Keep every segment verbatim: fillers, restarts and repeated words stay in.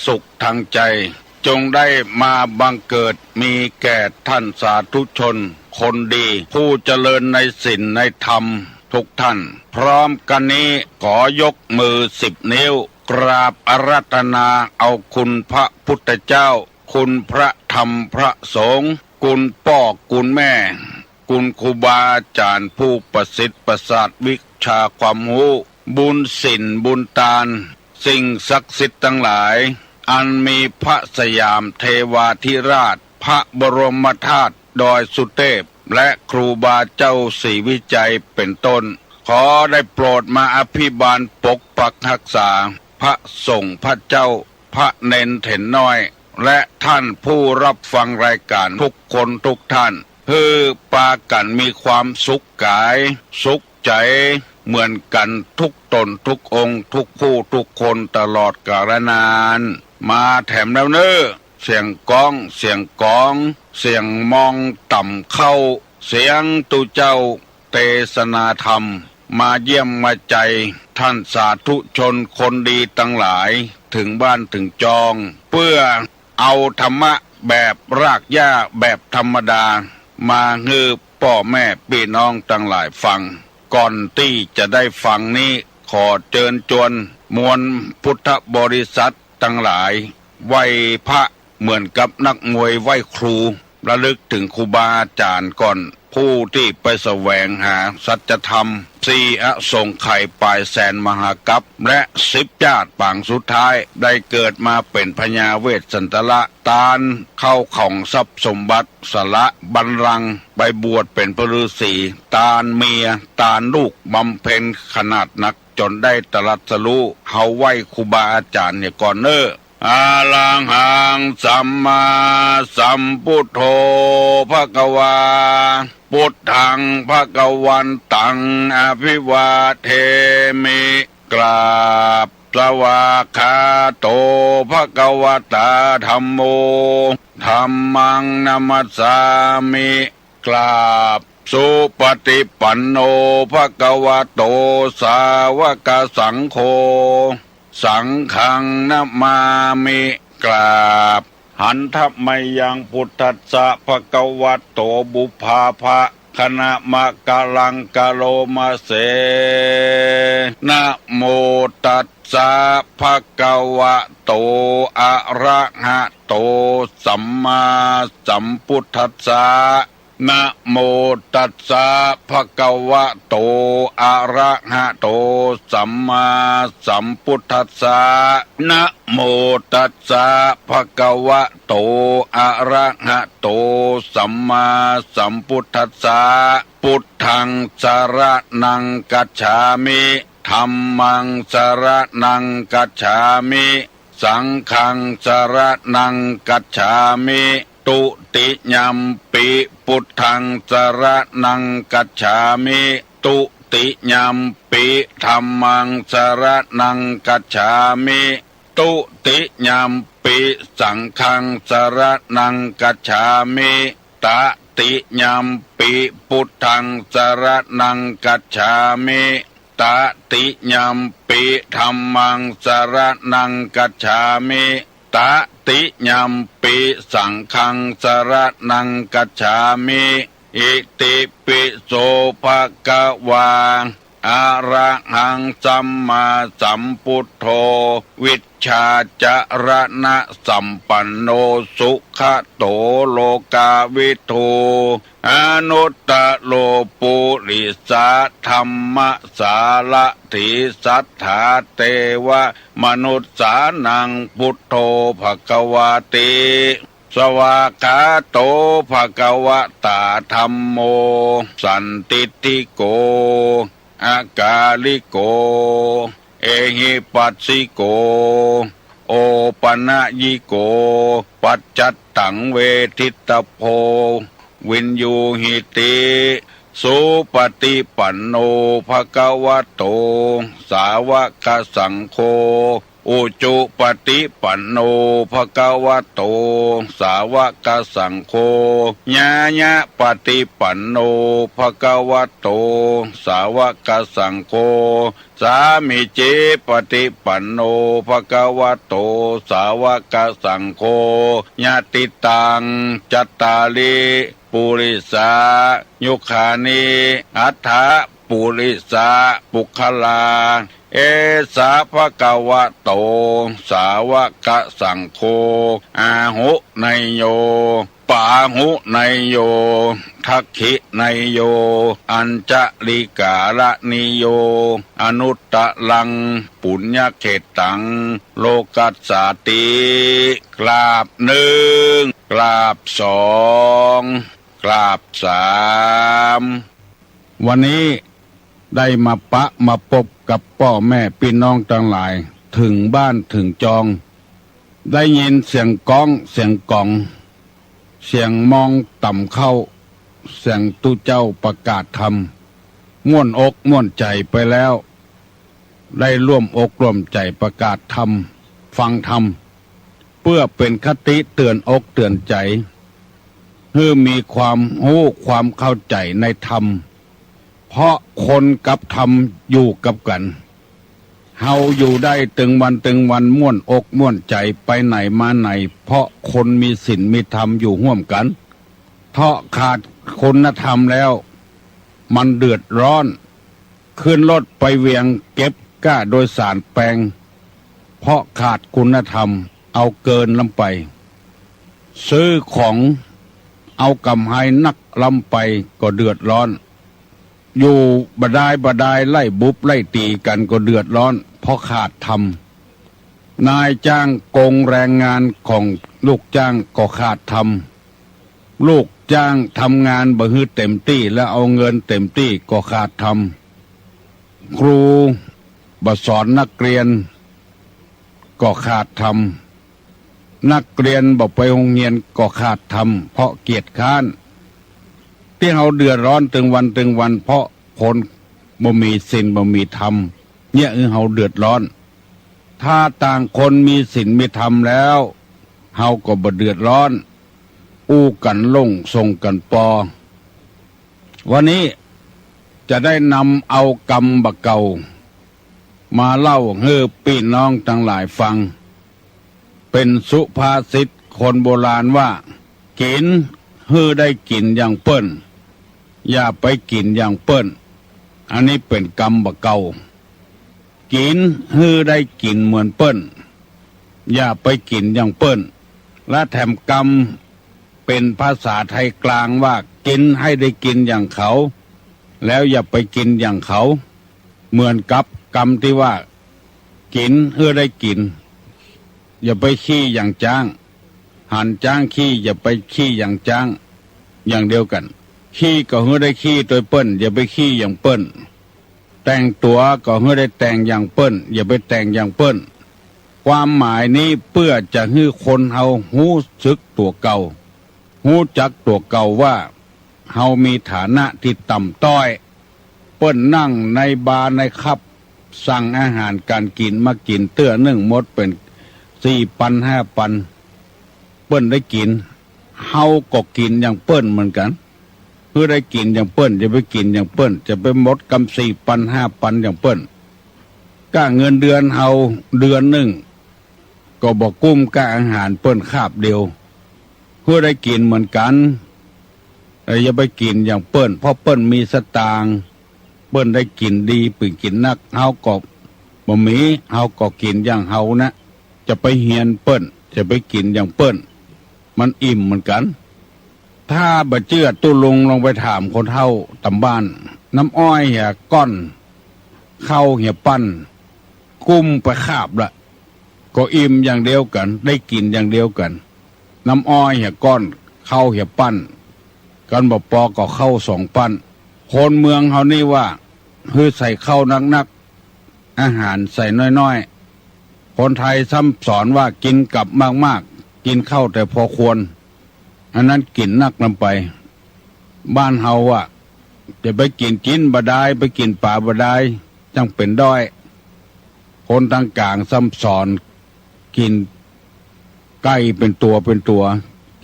สุขทางใจ จงได้มาบังเกิดมีแก่ท่านสาธุชนคนดี ผู้เจริญในศีลในธรรมทุกท่าน พร้อมกันนี้ขอยกมือสิบนิ้ว กราบอาราธนาเอาคุณพระพุทธเจ้า คุณพระธรรมพระสงฆ์ คุณป้อคุณแม่ คุณครูบาอาจ๋ารย์ผู้ประสิทธิ์ประสาทวิชาความฮู้ บุญศีลบุญตาน สิ่งศักดิ์สิทธิ์ตังหลาย อันมีพระสยามเทวาธิราช พระบรมธาตุดอยสุเทพ และครูบาเจ้าศรีวิชัยเป็นต้น ขอได้โปรดมาอภิบาลปกปักรักษา พระสงฆ์พระเจ้า พระเณรเถรน้อย และท่านผู้รับฟังรายการทุกคนทุกท่าน หื้อปากั๋นมีความสุขก๋าย สุขใจ๋ เหมือนกั๋นทุกต๋นทุกองค์ ทุกผู้ทุกคนตลอดกาลนาน มาแถมแล้วเน่อ เสียงก้อง เสียงก๋อง เสียงมองต่ำเข้า เสียงตุ๊เจ้าเตสนาธรรม มาเยี่ยมมาใจ๋ท่านสาธุชนคนดีตังหลาย เถิงบ้านเถิงจอง เปื้อเอาธรรมะแบบรากหญ้าแบบธรรมดา มาหื้อป้อแม่ปี้น้องตังหลายฟัง ก่อนตี้จะได้ฟังนี้ ขอเจิญจวนมวลพุทธบริษัทตังหลาย ไหว้พระเหมือนกับนักมวยไหว้ครู ระลึกเถิงครูบาอาจ๋ารย์ก่อน ผู้ตี้ไปแสวงหาสัจธรรม สี่อสงไขยป๋ายแสนมหากัป และสิบจาติปางสุดท้าย ได้เกิดมาเป๋นพญาเวสสันดร ตานข้าวของทรัพย์สมบัติ สละบัลลังก์ ไปบวชเป๋นพระฤๅษี ตานเมีย ตานลูก บำเพ็ญขนาดนัก จ๋นได้ตรัสรู้ เฮาไหว้ครูบาอาจ๋ารย์เหียก่อนเน่อ อะระหังสัมมาสัมพุทโธภะคะวา พุทธังภะคะวันตัง อะภิวาเทมิ กราบ สวากขาโตภะคะวะตาธัมโม ธัมมังนะมัสสามิ กราบ สุปฏิปันโนภะคะวะโต สาวกสังโฆ สังฆังนะมามิ กราบ หันทะมะยังพุทธัสสะภะคะวะโต ปุพพาภะคะนะมะกะลังกะโลมะเส นะโมตัสสะภะคะวะโต อะระหะโต สัมมาสัมพุทธัสสะ นะโมตัสสะภะคะวะโต อะระหะโต สัมมาสัมพุทธัสสะ นะโมตัสสะภะคะวะโต อะระหะโต สัมมาสัมพุทธัสสะ พุทธังสะระณังคัจฉามิ ธัมมังสะระณังคัจฉามิ สังฆังสะระณังคัจฉามิ ตุติยัมปิพุทธังสะระณังคัจฉามิ ตุติยัมปิธัมมังสะระณังคัจฉามิ ตุติยัมปิสังฆังสะระณังคัจฉามิ ตติยัมปิพุทธังสะระณังคัจฉามิ ตติยัมปิธัมมังสะระณังคัจฉามิ ตติยัมปิสังฆังสะระณังคัจฉามิ อิติปิโสภะคะวา อะระหังสัมมาสัมพุทโธ วิชชาจะระณะสัมปันโน สุขะโตโลกาวิทู อนุตตะโรปุริสะธัมมะสารถี สัตถาเตวะมนุสสานัง พุทโธภะคะวาติ สวากขาโตภะคะวะตาธัมโม สันทิฏฐิโก อากาลิโก เอหิปัสสิโก โอปะนะยิโก ปัจจัตตังเวทิตตะโพ วินยูหิติ สุปฏิปันโนภะคะวะโต สาวกสังโฆ อุจุปฏิปันโน ภะคะวะโต สาวกสังโฆ ญาญะปฏิปันโน ภะคะวะโต สาวกสังโฆ สามีจิปฏิปันโน ภะคะวะโต สาวกสังโฆ ยะติตัง จัตตาริ ปุริสา ยุคคานิ อัฏฐะ ปุริสา ปุคคลา เอสะ ภะคะวะโต สาวกสังโฆ อาหุเนยโย ปาหุเนยโย ทักขิเนยโย อัญชลิกาละนิโย อนุตตรัง ปุญญเขตตัง โลกัสสาติ กราบนึ่ง กราบสอง กราบสาม วันนี้ได้มาปะมาปบกับป้อแม่ปี้น้องตังหลาย เถิงบ้านเถิงจอง ได้ยินเสียงก๊องเสียงก๋อง เสียงมองต่ำเข้า เสียงตุ๊เจ้าประกาศธรรม ม่วนอกม่วนใจ๋ไปแล้ว ได้ร่วมอกร่วมใจ๋ประกาศธรรม ฟังธรรม เปื้อเป๋นคติเตื๋อนอกเตื๋อนใจ๋ หื้อมีความฮู้ความเข้าใจ๋ในธรรม เพราะคนกับธรรมอยู่กับกั๋น เฮาอยู่ได้ตึงวันตึงวันม่วนอกม่วนใจ๋ไปไหนมาไหน เพราะคนมีศีลมีธรรมอยู่ฮ่วมกั๋น เถาะขาดคุณธรรมแล้ว มันเดือดร้อน ขึ้นรถไปเวียงเก็บก้าโดยสารแปง เพราะขาดคุณธรรม เอาเกินล้ำไป ซื้อของเอาก๋ำไรนักล้ำไปก็เดือดร้อน อยู่บ่ดายบ่ดายไล่บุบไล่ตี๋กั๋นก็เดือดร้อน เพราะขาดธรรม นายจ้างโกงแรงงานของลูกจ้างก็ขาดธรรม ลูกจ้างทำงานบ่หื้อเต๋มตี้แล้วเอาเงินเต๋มตี้ก็ขาดธรรม ครูบ่สอนนักเรียนก็ขาดธรรม นักเรียนบ่ไปโฮงเฮียนก็ขาดธรรม เพราะเกียจคร้าน ตี้เฮาเดือดร้อนตึงวันตึงวัน เพราะคนบ่มีศีลบ่มีธรรม เนี่ยหื้อเฮาเดือดร้อน ถ้าต่างคนมีศีลมีธรรมแล้ว เฮาก็บ่เดือดร้อน อู้กั๋นลงส่งกั๋นปอ วันนี้จะได้นำเอากำบ่าเก่า มาเล่าหื้อปี้น้องตังหลายฟัง เป๋นสุภาษิตคนโบราณว่า กิ๋นหื้อได้กิ๋นอย่างเปิ้น อย่าไปกิ๋นอย่างเปิ้น อันนี้เป๋นกำบ่าเก่า กิ๋นหื้อได้กิ๋นเหมือนเปิ้น อย่าไปกิ๋นอย่างเปิ้น และแถมกำเป๋นภาษาไทยกลางว่า กิ๋นหื้อได้กิ๋นอย่างเขา แล้วอย่าไปกิ๋นอย่างเขา เหมือนกับกำตี้ว่า กิ๋นหื้อได้กิ๋น อย่าไปขี้อย่างจ๊าง หันจ๊างขี้อย่าไปขี้อย่างจ๊าง อย่างเดียวกั๋น ขี้ก็หื้อได้ขี้ตวยเปิ้น อย่าไปขี้อย่างเปิ้น แต่งตั๋วก็หื้อได้แต่งอย่างเปิ้น อย่าไปแต่งอย่างเปิ้น ความหมายนี้เปื้อจะหื้อคนเฮาฮู้สึกตั๋วเก่า ฮู้จักตั๋วเก่าว่า เฮามีฐานะตี้ต่ำต้อย เปิ้นนั่งในบาร์ในผับ สั่งอาหารก๋านกิ๋นมากิ๋นเตื้อนึ่งหมดเป๋นสี่ปันห้าปัน เปิ้นได้กิ๋น เฮาก็กิ๋นอย่างเปิ้นเหมือนกั๋น หื้อได้กิ๋นอย่างเปิ้น อย่าไปกิ๋นอย่างเปิ้น จะไปหมดกำสี่ปันห้าปันอย่างเปิ้น ก้าเงินเดือนเฮาเดือนนึ่ง ก็บ่กุ้มก้าอาหารเปิ้นคาบเดียว หื้อได้กิ๋นเหมือนกั๋น แต่อย่าไปกิ๋นอย่างเปิ้น เพราะเปิ้นมีสตางค์ เปิ้นได้กิ๋นดี เปิ้นกิ๋นนัก เฮาก็บ่มี เฮาก็กิ๋นอย่างเฮานะ จะไปเฮียนเปิ้น จะไปกิ๋นอย่างเปิ้น มันอิ่มเหมือนกั๋น ถ้าบ่เจื้อตุ๊ลุงลองไปถามคนเฒ่าต๋ามบ้าน น้ำอ้อยเหียก้อน ข้าวเหียปั้น กุ้มไปคาบละ ก็อิ่มอย่างเดียวกั๋น ได้กิ๋นอย่างเดียวกั๋น น้ำอ้อยเหียก้อน ข้าวเหียปั้น กันบ่ปอก็ข้าวสองปั้น คนเมืองเฮานี่ว่า หื้อใส่ข้าวนักๆ อาหารใส่น้อยๆ คนไทยซ้ำสอนว่ากิ๋นกับมากๆ กิ๋นข้าวแต่พอควร อันนั้นกิ๋นนักล้ำไป บ้านเฮาอะ จะไปกิ๋นจิ๊นบ่ดาย ไปกิ๋นป๋าบ่ดาย จั้งเป๋นด้อย คนตางก๋างซ้ำสอนกิ๋นไก่เป๋นตั๋วเป๋นตั๋ว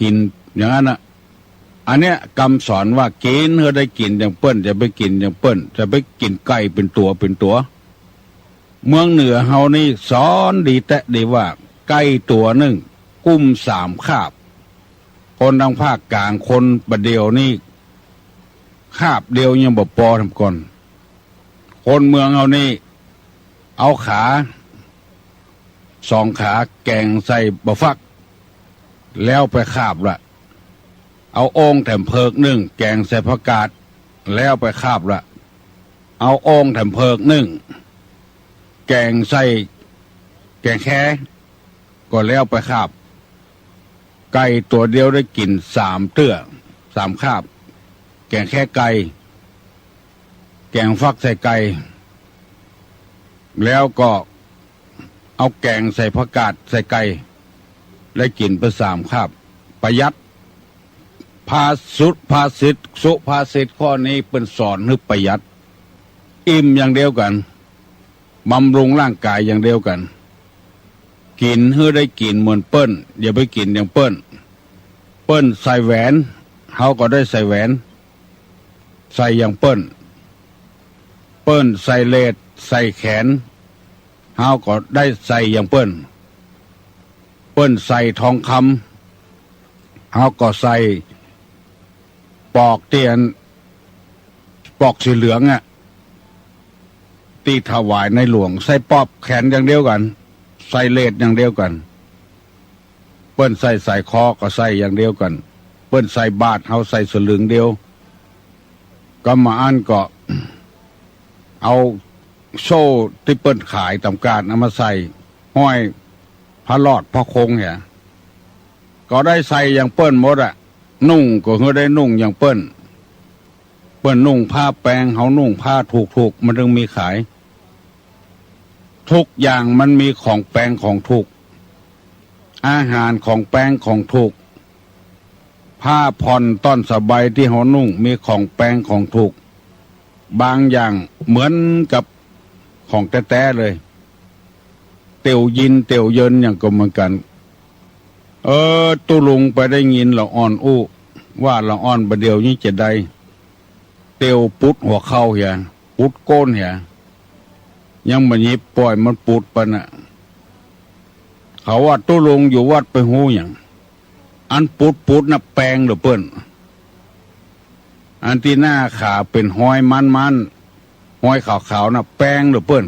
กิ๋นอย่างนั้นน่ะ อันเนี้ยกำสอนว่ากิ๋นหื้อได้กิ๋นอย่างเปิ้น อย่าไปกิ๋นอย่างเปิ้น อย่าไปกิ๋นไก่เป๋นตั๋วเป๋นตั๋ว เมืองเหนือเฮานี่สอนดีแต๊ดีว่า ไก่ตั๋วนึ่งกุ้มสามคาบ คนตางภาคก๋างคนบ่าเดี่ยวนี่ คาบเดียวยังบ่ปอแถมก่อน คนเมืองเฮานี่ เอาขาสองขาแก๋งใส่บ่าฟัก แล้วไปคาบละ เอาโอ่งแถมเผิกนึ่ง แก๋งใส่ผักกาด แล้วไปคาบละ เอาโอ่งแถมเผิกนึ่ง แก๋งใส่แก๋งแค ก็แล้วไปคาบ ไก่ตั๋วเดียวได้กิ๋นสามเตื้อ สามคาบ แก๋งแคไก่ แก๋งฟักใส่ไก่ แล้วก็เอาแก๋งใส่ผักกาดใส่ไก่ ได้กิ๋นไปสามคาบ ประหยัด ภาสุภาษิต สุภาษิตข้อนี้เปิ้นสอนหื้อประหยัด อิ่มอย่างเดียวกั๋น บำรุงร่างก๋ายอย่างเดียวกั๋น กิ๋นหื้อได้กิ๋นเหมือนเปิ้น อย่าไปกิ๋นอย่างเปิ้น เปิ้นใส่แหวน เฮาก็ได้ใส่แหวน ใส่อย่างเปิ้น เปิ้นใส่เลส ใส่แขน เฮาก็ได้ใส่อย่างเปิ้น เปิ้นใส่ทองคำ เฮาก็ใส่ปอกตี้อัน ปอกสีเหลืองอะ ตี้ถวายในหลวง ใส่ปอกแขนอย่างเดียวกั๋น ใส่เลสอย่างเดียวกั๋น เปิ้นใส่สายคอก็ใส่อย่างเดียวกั๋น เปิ้นใส่บาตร เฮาใส่สลึงเดียว ก็มาอั้นก็ เอาโซ่ตี้เปิ้นขายต๋ามก๋านเอามาใส่ ห้อยผ้าลอดผ้าคงเหีย ก็ได้ใส่อย่างเปิ้นหมดอะ นุ่งก็หื้อได้นุ่งอย่างเปิ้น เปิ้นนุ่งผ้าแปง เฮานุ่งผ้าถูกๆ มันถึงมีขาย ทุกอย่างมันมีของแปงของถูก อาหารของแปงของถูก ผ้าผ่อนต้อนสบายตี้เฮานุ่งมีของแปงของถูก บางอย่างเหมือนกับของแต๊ๆ เลย เตียวยินเตียวเยินอย่างก็เหมือนกั๋น เออ ตุ๊ลุงไปได้ยินละอ่อนอู้ ว่าละอ่อนบ่าเดี่ยวนี้จะได้ เตียวปุดหัวเข่าเหีย ปุดโก้นเหีย ยังบ่หยิบป่อยมันปุดไปน่ะ เขาว่าตุ๊ลุงอยู่วัดไปฮู้หยัง อันปุดๆ น่ะแปงหรือเปิ้น อันตี้หน้าขาเป๋นฮอยมันๆ ฮอยขาวๆ น่ะแปงหรือเปิ้น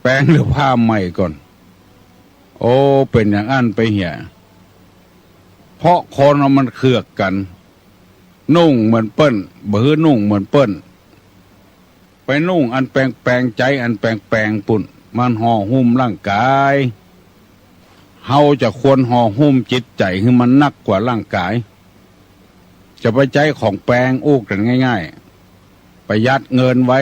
แปงหรือผ้าใหม่ก่อน โอ้ เป๋นอย่างอั้นไปเหีย เพราะคนเฮามันเคือกกั๋น นุ่งเหมือนเปิ้น บ่หื้อนุ่งเหมือนเปิ้น ไปนุ่งอันแปงๆ ใจ๊อันแปงๆ ปุ้น มันห่อหุ้มร่างก๋าย เฮาจะควรห่อหุ้มจิตใจ๋หื้อมันนักกว่าร่างก๋าย จะไปใจ๊ของแปงอู้กั๋นง่ายๆ ประหยัดเงินไว้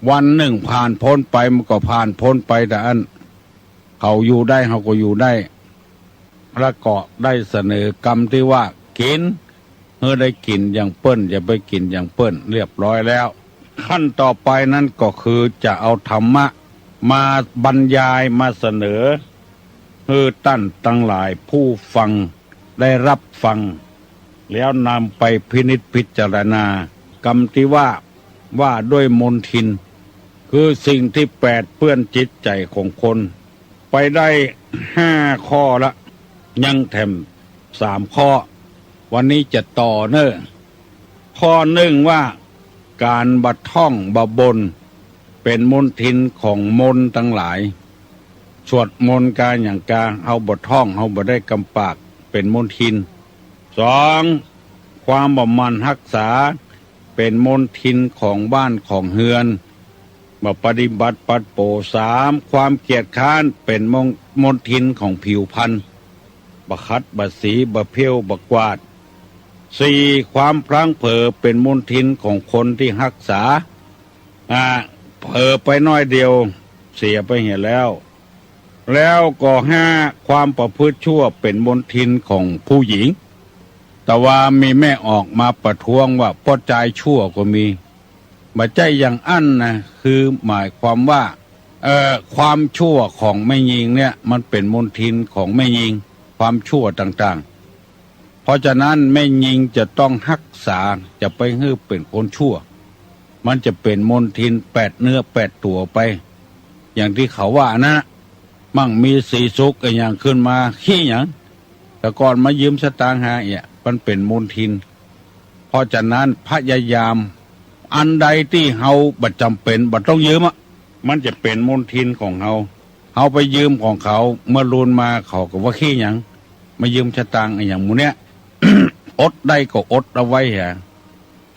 วันนึ่งผ่านป๊นไปมันก็ผ่านป๊นไปเต้าอั้น เขาอยู่ได้เฮาก็อยู่ได้ แล้วก็ได้เสนอกำตี้ว่า กิ๋นหื้อได้กิ๋นอย่างเปิ้น อย่าไปกิ๋นอย่างเปิ้น เรียบร้อยแล้ว ขั้นต่อไปนั้นก็คือจะเอาธรรมะมาบรรยายมาเสนอ หื้อต้านตังหลายผู้ฟังได้ฮับฟัง แล้วนำไปพินิจพิจารณา กำตี้ว่า ว่าด้วยมลทิน คือสิ่งตี้แปดเปื้อนจิตใจ๋ของคน ไปได้ห้าข้อละ ยังแถมสามข้อ วันนี้จะต่อเน่อ ข้อนึ่งว่า ก๋านบ่ท่องบ่บ่น เป๋นมลทินของมนตังหลาย สวดมนต์กาหยังกา เฮาบ่ท่อง เฮาบ่ได้กำปาก เป๋นมลทิน สอง ความบ่หมั่นฮักษา เป๋นมลทินของบ้านของเฮือน บ่ปฏิบัติปัดโป๋ สาม ความเกียจคร้าน เป๋นมล มลทินของผิวพรรณ บ่ขัดบ่สี บ่เผี้ยวบ่กวาด สี่ ความพลั้งเผลอ เป๋นมลทินของคนตี้ฮักษา อ่า เผลอไปน้อยเดียว เสียไปเหียแล้ว แล้วก็ห้า ความประพฤติชั่ว เป๋นมลทินของผู้หญิง แต่ว่ามีแม่ออกมาประท้วงว่า ป้อจายชั่วก็มี บ่ใจ้อย่างอั้นนะ คือหมายความว่า เอ่อ ความชั่วของแม่ญิงเนี่ย มันเป๋นมลทินของแม่ญิง ความชั่วต่างๆ เพราะฉะนั้นแม่ญิงจะต้องฮักษา จะไปหื้อเป๋นคนชั่ว มันจะเป๋นมลทินแปดเนื้อแปดตั๋วไป อย่างตี้เขาว่านั้นน่ะ มั่งมีสีสุขอะหยังขึ้นมา ขี้หยัง แต่ก่อนมายืมสตางค์หาเอี่ย มันเป๋นมลทิน เพราะฉะนั้นพยายาม อันใดตี้เฮาบ่จ๋ำเป๋น บ่ต้องยืมอะ มันจะเป๋นมลทินของเฮา เฮาไปยืมของเขา เมื่อลูนมาเขาก็ว่าขี้หยัง มายืมสตางค์อะหยังหมู่เนี้ย อดได้ก็อดเอาไว้หา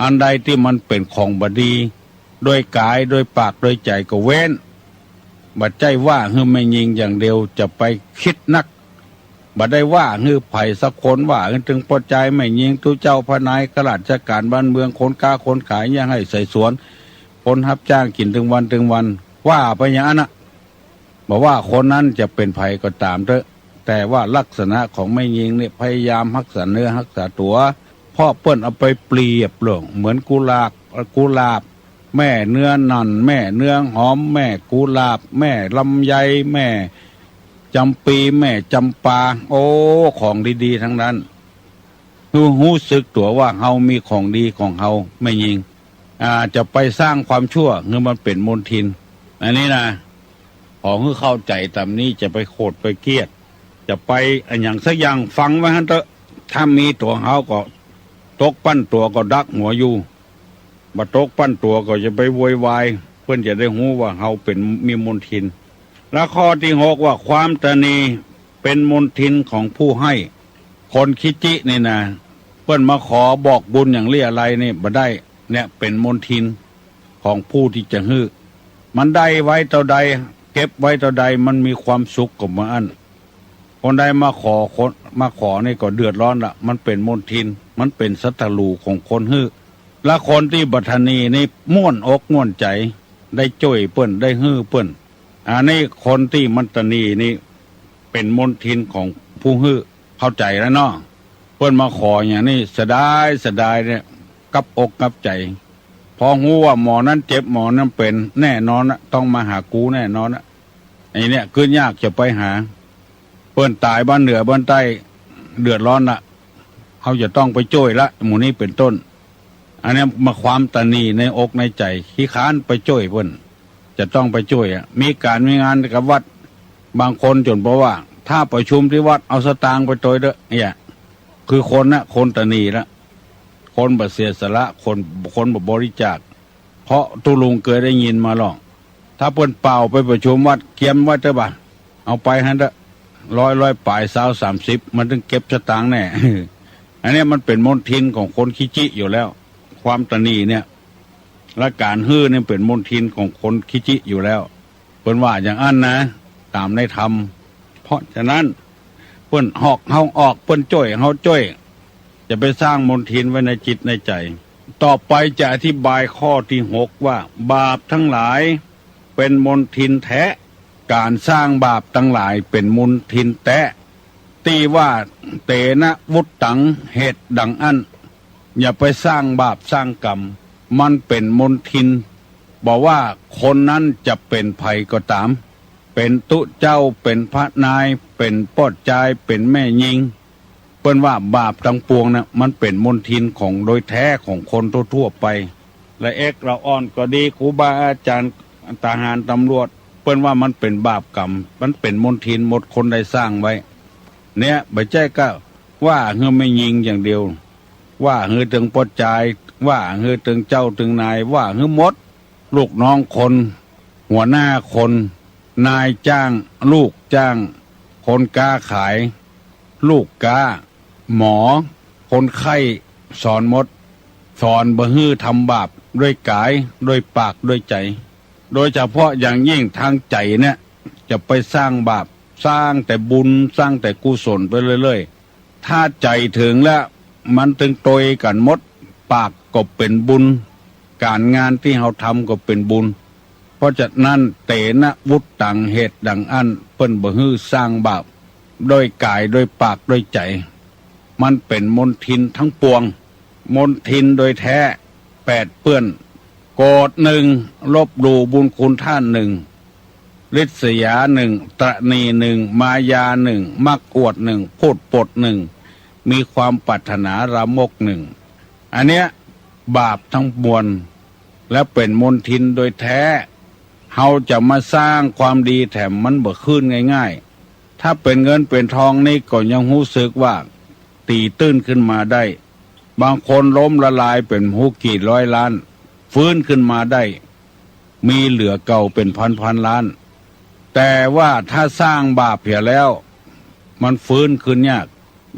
อันใดตี้มันเป๋นของบ่ดี โดยก๋าย โดยปาก โดยใจ๋ก็เว้น บ่ใจ้ว่าหื้อแม่ญิงอย่างเดียว จะไปกึ๊ดนัก บ่ได้ว่าหื้อใผสักคน ว่าหื้อเถิงป้อจาย แม่ญิง ตุ๊เจ้า พระนาย ข้าราชก๋านบ้านเมือง คนก๊าคนขาย เยียะไฮ่ไถสวน คนฮับจ้างกิ๋นเถิงวันเถิงวัน ว่าไปอย่างนั้นน่ะ บ่ว่าคนนั้นจะเป๋นใผก็ต๋ามเต๊อะ แต่ว่าลักษณะของแม่ญิงเนี่ยพยายามฮักษาเนื้อฮักษาตั๋ว เพราะเปิ้นเอาไปเปรียบเรื่องเหมือนกุหลาบ กุหลาบ แม่เนื้อหน่อน แม่เนื้อหอม แม่กุหลาบ แม่ลำไย แม่จ๋ำปี แม่จ๋ำปา โอ้ ของดีๆ ทั้งนั้น หื้อฮู้สึกตั๋วว่าเฮามีของดีของเฮา แม่ญิง อ่า จะไปสร้างความชั่วหื้อมันเป๋นมลทิน อันนี้นะ ขอหื้อเข้าใจ๋ต๋ามนี้ จะไปโขดไปเกลียด จะไปอะหยังสักอย่าง ฟังไว้หั้นเต๊อะ ถ้ามีตั๋วเฮาก็ตกปั้นตั๋วก็ดักหัวอยู่ บ่ตกปั้นตั๋วก็จะไปโวยวาย เปิ้นจะได้ฮู้ว่าเฮาเป๋น มีมลทิน และข้อตี้หกว่าความตระหนี่เป๋นมลทินของผู้ให้ คนขี้จินี่นะ เปิ้นมาขอบอกบุญอย่างเลี้ยอะไรนี่บ่ได้ เนี่ยเป๋นมลทินของผู้ตี้จะหื้อ มันได้ไว้เต้าใด เก็บไว้เต้าใด มันมีความสุขกับมันอั้น คนใดมาขอ คน มาขอนี่ก็เดือดร้อนละ มันเป๋นมลทิน มันเป๋นศัตรูของคนหื้อ และคนตี้บ่ตระหนี่นี่ม่วนอกม่วนใจ๋ ได้จ้วยเปิ้น ได้หื้อเปิ้น อันนี้คนตี้มันตระหนี่นี่เป๋นมลทินของผู้หื้อ เข้าใจ๋แล้วเนาะ เปิ้นมาขออย่างนี้ เสียดาย เสียดายเนี่ย กับอกกับใจ๋ พอฮู้ว่าหมอนั้นเจ็บ หมอนั้นเป๋น แน่นอนนะ ต้องมาหากูแน่นอนนะ ไอ้เนี่ย กึ๊ดยากจะไปหา เปิ้นต๋ายบ้านเหนือบ้านใต้ เดือดร้อนละ เฮาจะต้องไปจ้วยละ หมู่นี้เป๋นต้น อันเนี้ยมาความตระหนี่ในอกในใจ๋ ขี้ค้านไปจ้วยเปิ้น จะต้องไปจ้วยอะ มีก๋านมีงานกับวัด บางคนจ๋นบอกว่า ถ้าประชุมตี้วัด เอาสตางค์ไปตวยเต๊อะ เนี่ย คือคนนะ คนตระหนี่ละ คนบ่เสียสละ คน คนบ่บริจาค เพราะตุ๊ลุงเกยได้ยินมาหรอก ถ้าเปิ้นเป่าไปประชุมวัด เกียมไว้เต๊อะบ่า เอาไปหั้นเต๊อะ ร้อย ร้อยป๋าย ซาว สามสิบ มันเถิงเก็บสตางค์แน่ อันเนี้ยมันเป๋นมลทินของคนขี้จิอยู่แล้ว ความตระหนี่เนี่ย และก๋านหื้อเนี่ยเป๋นมลทินของคนขี้จิอยู่แล้ว เปิ้นว่าอย่างอั้นนะ ต๋ามในธรรม เพราะฉะนั้น เปิ้นหอกเฮาออก เปิ้นจ้วยเฮาจ้วย จะไปสร้างมลทินไว้ในจิตในใจ๋ ต่อไปจะอธิบายข้อตี้หกว่า บาปทั้งหลายเป๋นมลทินแต๊ ก๋านสร้างบาปตังหลายเป๋นมลทินแต๊ ตี้ว่า เตนะวุตตัง เหตุดังอั้น อย่าไปสร้างบาปสร้างกรรม มันเป๋นมลทิน บ่ว่าคนนั้นจะเป๋นใผก็ต๋าม เป๋นตุ๊เจ้า เป๋นพระนาย เป๋นป้อจาย เป๋นแม่ญิง เปิ้นว่าบาปตังปวงน่ะ มันเป๋นมลทินของโดยแต๊ของคนทั่วๆ ไป ละเอกละอ่อนก็ดี ครูบาอาจ๋ารย์ ทหาร ตำรวจ เปิ้นว่ามันเป๋นบาปกรรม มันเป๋นมลทินหมด คนใดสร้างไว้ เนี่ย บ่ใจ้ก้าว่าหื้อแม่ญิงอย่างเดียว ว่าหื้อเถิงป้อจาย ว่าหื้อเถิงเจ้าเถิงนาย ว่าหื้อหมด ลูกน้องคน หัวหน้าคน นายจ้าง ลูกจ้าง คนก๊าขาย ลูกก๊า หมอ คนไข้ สอนหมด สอนบ่หื้อทำบาป ด้วยก๋าย ด้วยปาก ด้วยใจ๋ โดยเฉพาะอย่างยิ่งตางใจ๋เนี่ย จะไปสร้างบาป สร้างแต่บุญ สร้างแต่กุศลไปเรื่อยๆ ถ้าใจ๋เถิงแล้ว มันเถิงตวยกั๋นหมด ปากก็เป๋นบุญ ก๋านงานตี้เฮาทำก็เป๋นบุญ เพราะฉะนั้น เตนะวุตตัง เหตุดังอั้น เปิ้นบ่หื้อสร้างบาป ด้วยก๋าย ด้วยปาก ด้วยใจ๋ มันเป๋นมลทินตังปวง มลทินโดยแต๊ แปดเปื้อน โกรธหนึ่ง ลบหลู่บุญคุณต้านหนึ่ง ริษยาหนึ่ง ตระหนี่หนึ่ง มายาหนึ่ง มักอวดหนึ่ง พูดปดหนึ่ง มีความปรารถนาลามกหนึ่ง อันเนี้ยบาปทั้งมวล และเป๋นมลทินโดยแท้ เฮาจะมาสร้างความดีแถมมันบ่ขึ้นง่ายๆ ถ้าเป๋นเงินเป๋นทองนี่ก็ยังรู้สึกว่า ตี๋ตื้นขึ้นมาได้ บางคนล้มละลายเป๋นฮู้กี่ร้อยล้าน ฟื้นขึ้นมาได้ มีเหลือเก่าเป๋นพันๆ ล้าน แต่ว่าถ้าสร้างบาปเหียแล้ว มันฟื้นขึ้นยาก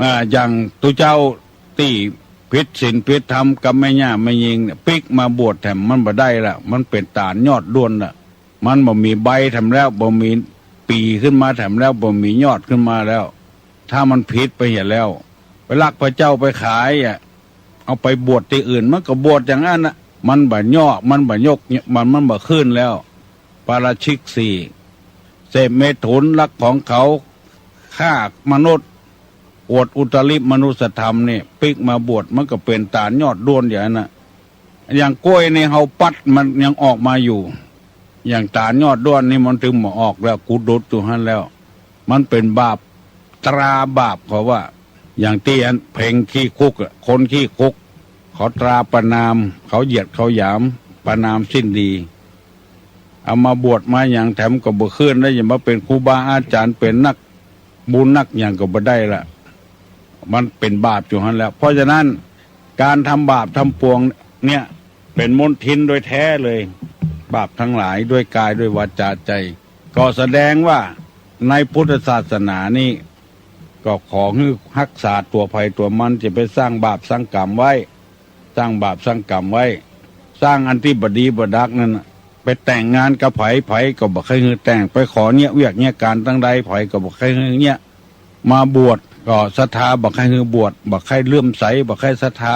อ่า อย่างตุ๊เจ้าตี้ผิดศีลผิดธรรมกับแม่หญ้าแม่ญิงเนี่ย ปิ๊กมาบวชแถมมันบ่ได้ละ มันเป๋นต๋านยอดด้วนละ มันบ่มีใบแถมแล้ว บ่มีปี่ขึ้นมาแถมแล้ว บ่มียอดขึ้นมาแล้ว ถ้ามันผิดไปเหียแล้ว ไปลักพระเจ้าไปขายอะ เอาไปบวชตี้อื่น มันก็บวชอย่างนั้นน่ะ มันบ่ยอด มันบ่ยก มัน มันบ่ขึ้นแล้ว ปาราชิกสี่ เสพเมถุน ลักของเขา ฆ่ามนุษย์ อวดอุตริมนุสธรรมนี่ ปิ๊กมาบวช มันก็เป๋นต๋านยอดด้วนอย่างนั้นน่ะ อย่างกล้วยนี่เฮาปัดมันยังออกมาอยู่ อย่างต๋านยอดด้วนนี่มันถึงบ่ออกแล้ว กูดุดอยู่หั้นแล้ว มันเป๋นบาป ตราบาปเขาว่า อย่างตี้อันเพลงขี้คุกอะ คนขี้คุก เขาตราประณาม เขาเหยียดเขาหยาม ประณามสิ้นดี เอามาบวชมาหยังแถมก็บ่ขึ้น แล้วจะมาเป๋นครูบาอาจารย์ เป๋นนักบุญนักหยังก็บ่ได้ละ มันเป๋นบาปอยู่หั้นแล้ว เพราะฉะนั้น ก๋านทำบาปทำปวงเนี่ย เป๋นมลทินโดยแท้เลย บาปทั้งหลายด้วยกายด้วยวาจาใจ ก็แสดงว่าในพุทธศาสนานี่ ก็ขอหื้อฮักษาตั๋วใผตั๋วมัน จะไปสร้างบาปสร้างกรรมไว้ สร้างบาปสร้างกรรมไว้ สร้างอันตี้บ่ดีบ่ดักนั่นน่ะ ไปแต่งงานกับใผ ใผก็บ่ใค่หื้อแต่ง ไปขอเยียะเวียกเยียะก๋านตังใด ใผก็บ่ใค่หื้อเยียะ มาบวชก็ศรัทธาบ่ใค่หื้อบวช บ่ใค่เลื่อมใส บ่ใค่ศรัทธา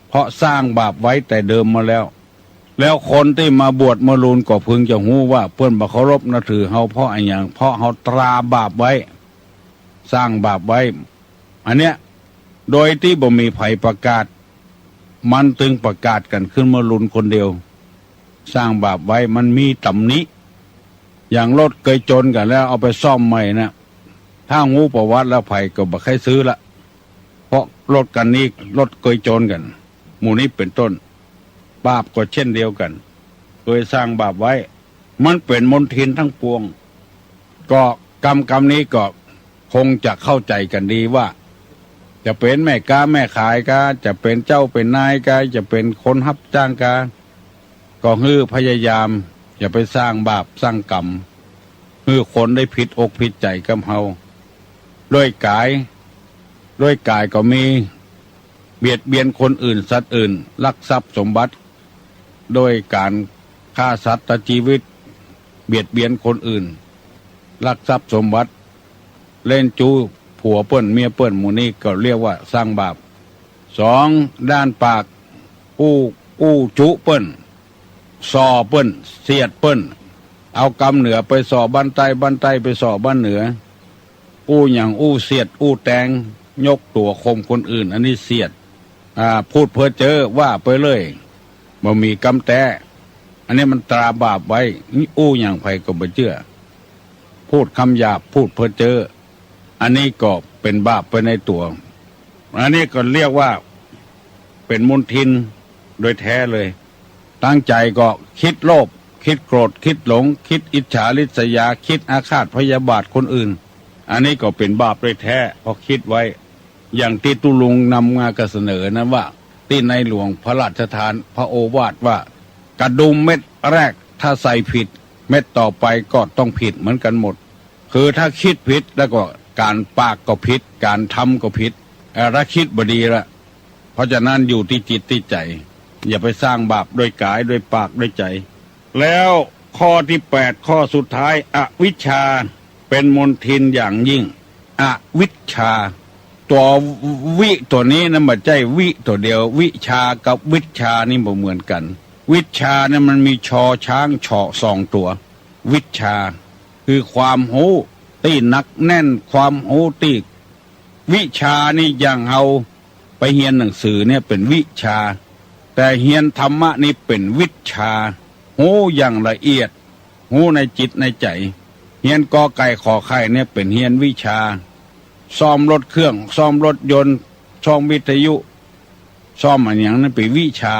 เพราะสร้างบาปไว้แต่เดิมมาแล้ว แล้วคนตี้มาบวชมาลุนก็พึงจะฮู้ว่าเปิ้นบ่เคารพนับถือเฮาเพราะอะหยัง เพราะเฮาตราบาปไว้ สร้างบาปไว้ อันเนี้ย โดยตี้บ่มีใผประกาศ มันตึงประกาศกั๋นขึ้นมาลุนคนเดียว สร้างบาปไว้ มันมีตำหนิ อย่างรถเกยจนกั๋นแล้วเอาไปซ่อมใหม่น่ะ ถ้าฮู้ประวัติแล้วใผก็บ่ใค่ซื้อละ เพราะรถคันนี้รถเกยจนกั๋น หมู่นี้เป๋นต้น บาปก็เช่นเดียวกั๋น เกยสร้างบาปไว้ มันเป๋นมลทินทั้งปวง ก็กำกำนี้ก็คงจะเข้าใจ๋กั๋นดีว่า จะเป๋นแม่ก๊าแม่ขายกา จะเป๋นเจ้าเป๋นนายกา จะเป๋นคนฮับจ้างกา ก็หื้อพยายามอย่าไปสร้างบาปสร้างกรรม หื้อคนได้ผิดอกผิดใจ๋กับเฮา ด้วยก๋าย ด้วยก๋ายก็มี เบียดเบียนคนอื่นสัตว์อื่น ลักทรัพย์สมบัติ ด้วยก๋านฆ่าสัตว์ตัดจีวิต เบียดเบียนคนอื่น ลักทรัพย์สมบัติ เล่นจู้ผัวเปิ้นเมียเปิ้น หมู่นี้ก็เรียกว่าสร้างบาป สอง ด้านปาก อู้ อู้จุเปิ้น ส่อเปิ้น เสียดเปิ้น เอากำเหนือไปส่อบ้านใต้ บ้านใต้ไปส่อบ้านเหนือ อู้หยังอู้เสียดอู้แตง ยกตั๋วข่มคนอื่น อันนี้เสียด อ่า พูดเพ้อเจ้อว่าไปเลย บ่มีกำแต๊ อันนี้มันตราบาปไว้ อู้หยังใผก็บ่เจื้อ พูดกำหยาบ พูดเพ้อเจ้อ อันนี้ก็เป๋นบาปไปในตั๋ว อันนี้ก็เรียกว่าเป๋นมลทินโดยแท้เลย ตั้งใจ๋ก็กึ๊ดโลภ กึ๊ดโกรธ กึ๊ดหลง กึ๊ดอิจฉาริษยา กึ๊ดอาฆาตพยาบาทคนอื่น อันนี้ก็เป๋นบาปโดยแท้ เพราะกึ๊ดไว้ อย่างตี้ตุ๊ลุงนำมาก็เสนอนั้นว่า ตี้ในหลวงพระราชทานพระโอวาทว่า กระดุมเม็ดแรกถ้าใส่ผิด เม็ดต่อไปก็ต้องผิดเหมือนกั๋นหมด คือถ้ากึ๊ดผิดแล้วก็ก๋านปากก็ผิด ก๋านทำก็ผิด เอ่อ ถ้ากึ๊ดบ่ดีละ เพราะฉะนั้นอยู่ตี้จิตตี้ใจ๋ อย่าไปสร้างบาปด้วยก๋าย ด้วยปาก ด้วยใจ๋ แล้วข้อตี้แปด ข้อสุดท้าย อวิชชา เป๋นมลทินอย่างยิ่ง อวิชชา ตั๋ววิตั๋วนี้นะ บ่ใจ้วิตั๋วเดียว วิชากับวิชชานี่บ่เหมือนกั๋น วิชชาเนี่ยมันมีชอช้างเฉาะสองตั๋ว วิชชา คือความฮู้ตี้หนักแน่น ความฮู้ตี้ วิชานี่อย่างเฮาไปเฮียนหนังสือเนี่ยเป๋นวิชา แต่เฮียนธรรมะนี่เป๋นวิชชา ฮู้อย่างละเอียด ฮู้ในจิตในใจ๋ ฮียนกอไก่ขอไข่เนี่ยเป๋นฮียนวิชา ซ่อมรถเครื่อง ซ่อมรถยนต์ ซ่อมวิทยุ ซ่อมอะหยังนั้นเป๋นวิชา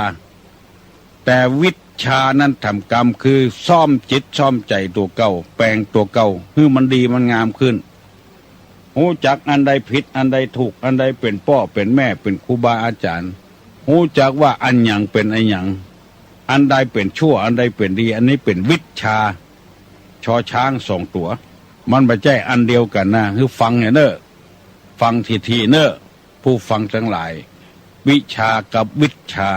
แต่วิชานั้นแถมกำคือซ่อมจิตซ่อมใจ๋ตั๋วเก่า แป๋งตั๋วเก่า หื้อมันดีมันงามขึ้น ฮู้จักอันใดผิด อันใดถูก อันใดเป๋นป้อเป๋นแม่ เป๋นครูบาอาจ๋ารย์ ฮู้จักว่าอันหยังเป๋นอันหยัง อันใดเป๋นชั่ว อันใดเป๋นดี อันนี้เป๋นวิชา ชอช้างสองตั๋ว มันบ่ใจ้อันเดียวกั๋นนะ หื้อฟังเน่อ ฟังถี่ๆ เน่อ ผู้ฟังตังหลาย วิชากับวิชชา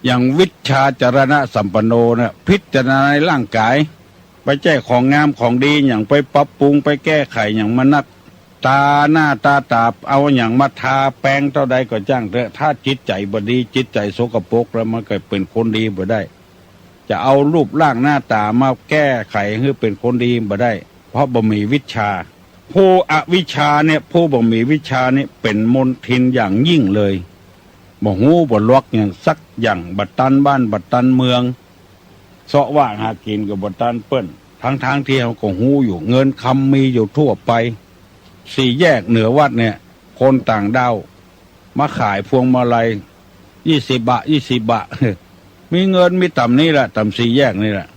อย่างวิชชาจรณสัมปันโนเนี่ย พิจารณาในร่างก๋าย บ่ใจ้ของงามของดีหยัง ไปปรับปรุง ไปแก้ไขหยังมันนัก ต๋าหน้าต๋าต๋า เอาหยังมาทาแป๋งเต้าใดก็จ้างเต๊อะ ถ้าจิตใจ๋บ่ดี จิตใจ๋สกปรกแล้วมันก็เป๋นคนดีบ่ได้ จะเอารูปร่างหน้าต๋ามาแก้ไขหื้อเป๋นคนดีบ่ได้ เพราะบ่มีวิชชา ผู้อวิชชาเนี่ย ผู้บ่มีวิชชาเนี่ยเป๋นมลทินอย่างยิ่งเลย บ่ฮู้บ่ลัวหยังสักอย่าง บ่ตันบ้านบ่ตันเมือง เซาะวากหากิ๋นก็บ่ตันเปิ้น ตังๆ ตี้เฮาก็ฮู้อยู่ เงินคำมีอยู่ทั่วไป สี่แยกเหนือวัดเนี่ย คนต่างด้าวมาขายพวงมาลัย ยี่สิบบาท ยี่สิบบาท มีเงินมีต่ำนี้แหละ ต่ำสี่แยกนี่แหละ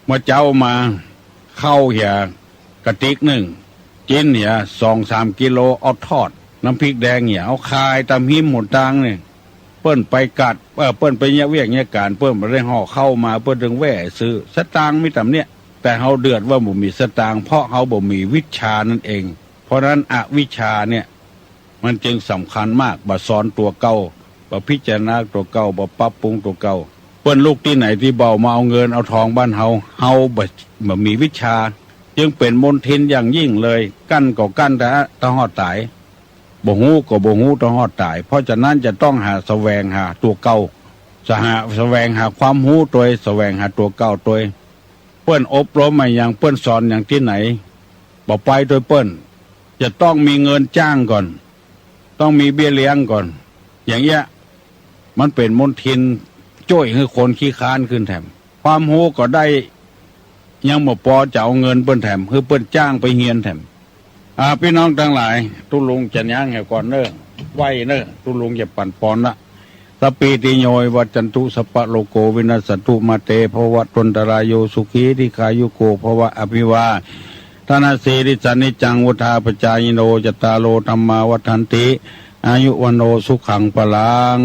เมื่อเจ๊ามา ข้าวเหียกะติกนึ่ง จิ๊นเหียสองสามกิโล เอาทอด น้ำพริกแดงเหียเอาขายต๋ามฮิมหนตางนี่ เปิ้นไปกัด เอ่อ เปิ้นไปเยียะเวียกเยียะก๋าน เปิ้นบ่ได้ห่อข้าวมา เปิ้นจึงแว่ซื้อ สตางค์มีต่ำเนี่ย แต่เฮาเดือดว่าบ่มีสตางค์ เพราะเฮาบ่มีวิชชานั่นเอง เพราะนั้นอวิชชาเนี่ย มันจึงสำคัญมาก บ่สอนตั๋วเก่า บ่พิจารณาตั๋วเก่า บ่ปรับปรุงตั๋วเก่า เปิ้นลุกตี้ไหนตี้เบามาเอาเงินเอาทองบ้านเฮา เฮาบ่ บ่มีวิชชา จึงเป๋นมลทินอย่างยิ่งเลย กั้นก็กั้นต๋า ต๋าฮอดต๋าย บ่ฮู้ก็บ่ฮู้ต๋าฮอดต๋าย เพราะฉะนั้นจะต้องหาแสวงหาตั๋วเก่า สหา แสวงหาความฮู้ตวย แสวงหาตั๋วเก่าตวย เปิ้นอบรมอะหยัง เปิ้นสอนหยังตี้ไหน บ่ไปตวยเปิ้น จะต้องมีเงินจ้างก่อน ต้องมีเบี้ยเลี้ยงก่อน อย่างเอี้ย มันเป๋นมลทินจ้วยหื้อคนขี้ค้านขึ้นแถม ความฮู้ก็ได้ ยังบ่ปอจะเอาเงินเปิ้นแถม หื้อเปิ้นจ้างไปเฮียนแถม อ่า ปี้น้องตังหลาย ตุ๊ลุงจะย้างแหวก่อนเน่อ ไหว้เน่อ ตุ๊ลุงจะปั่นปอนละ สัพพีติโย วิวัจจันตุ สัพพะโรโค วินัสสันตุ มาเต ภวัตวันตะราโย สุขี ทีฆายุโก ภวะ อภิวาทะนะสีลิสสะ นิจจัง วุฑฒาปะจายิโน จัตตาโร ธัมมา วัฑฒันติ อายุ วัณโณ สุขัง พลัง